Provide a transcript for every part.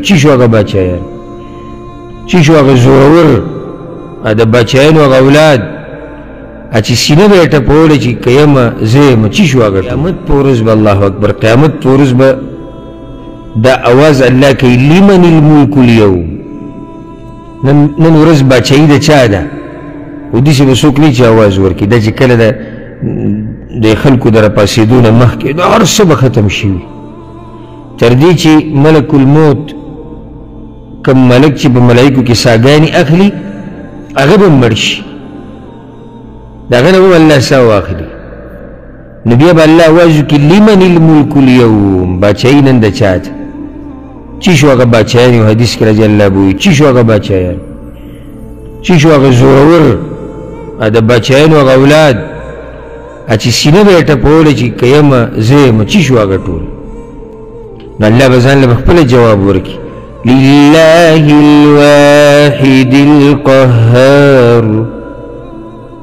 چی شو هغه باچایان، چی شو هغه زورور د باچایانو هغه اولاد چې سینه به یې ټپوله چې که یمه زه یم، چی شو هغه؟ قیامت په ورځ به الله اکبر، قیامت په ورځ به دا اواز الله کوي لمن الملک اليوم، نن ورځ باچایي د چا ده؟ خو داسې به څوک نه چې اواز ورکړي. دا چې کله د خلکو د راپاڅېدو نه مخکې دا هر څه به ختم شوي، تر دې چې ملک الموت کوم ملک چې په ملایکو کې ساګانې اخلي هغه به مړ شي، د هغه نه به الله ساه واخلي. نو بیا به الله اواز وکړي لمن الملک اليوم، باچایي نن د چا ده؟ چی شو هغه باچایان؟ یو حدیث کې راځي الله به وایي چی شو هغه باچایان، چی شو هغه زورور د باچایانو هغه اولاد چې سینه به یې ټپوله چې که یمه زه یم، چی شو هغه ټول؟ نو الله به ځان له به خپله جواب ورکړي لله الواحد القهار،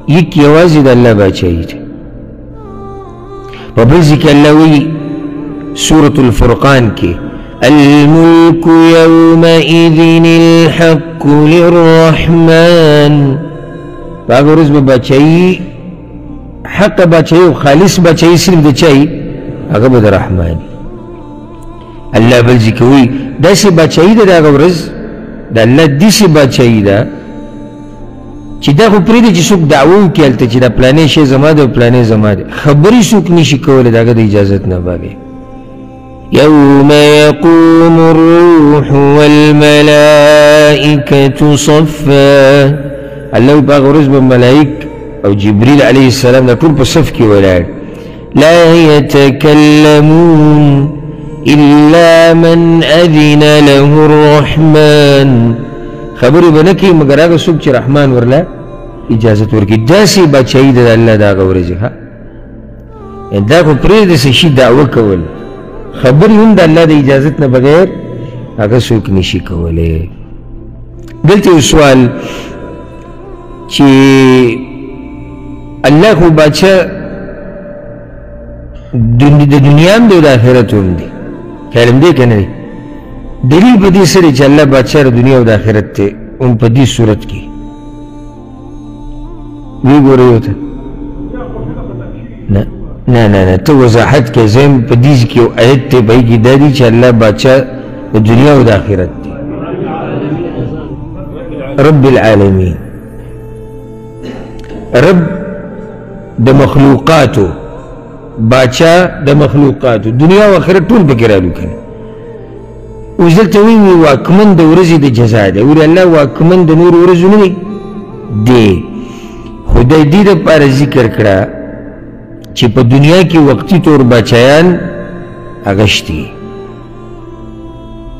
یک یوازې د الله باچایي ده. په بل ځای کې الله وایي سورة الفرقان کې الملك يومئذ الحق للرحمن، په هغه ورځ به باچایي حق باچایي او خالص باچایي صرف د چا وي؟ هغه به د رحمان. الله بل ځای کې وایي داسې باچایي ده د هغه ورځ، د الله داسې باچایي ده چې دا خو پرېږدي چې څوک دعوه وکړي هلته چې دا پلانی شی زما دی او پلانی زما دی، خبرې څوک نشي کولی د هغه د اجازت نه بغیر. يوم يقوم الروح والملائكة صفا، الله په هغه ورځ به ملائک او جبريل عليه السلام دا ټول په صف کې ولاړ، لا يتكلمون إلا من أذن له الرحمن، خبرې به نه کوي مګر هغه څوک چې رحمان ورله اجازت ورکړي. داسې باچایي ده د الله د هغه ورځې. ښه دا خو پرېږده څه شي دعوه کول، خبرې هم د الله د اجازت نه بغیر هغه څوک نشي کولی. دلته یو سوال چې الله خو باچا د دنیا هم دی او د آخرت هم دی، خیال هم دی که نه دی؟ دلیل په دې سره چې الله باچا د دنیا او د آخرت دی هم په دې صورت کې وی ګورئ ورته نه نه نه نه، ته وضاحت کې زه په دې کې یو آیت دی په هغې کې دا دی چې الله باچا د دنیا او د آخرت دی، رب العالمین، رب د مخلوقاتو، باچا د مخلوقاتو، دنیا او آخرت ټول پکې رالو که نه. اوس دلته وایي واکمن د ورځې د جزا دی، ولې الله واکمن د نورو ورځو نه دی؟ دی. خو د دې دپاره ذکر کړه چې په دنیا کې وقتي طور باچایان هغه شتي،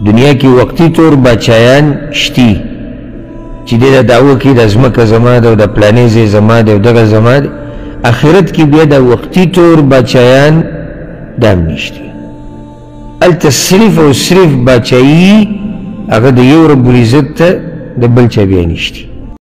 دنیا کې وقتي طور باچایان شتي چې دی دا دعوه کوي دا ځمکه زما ده او دا پلانې ځای زما دی او دغه زما دی. آخرت کې بیا دا وقتي طور باچایان دا هم نشتي، هلته صرف او صرف باچایي هغه د یو رب العزت ته، د بل چا بیا نشتي.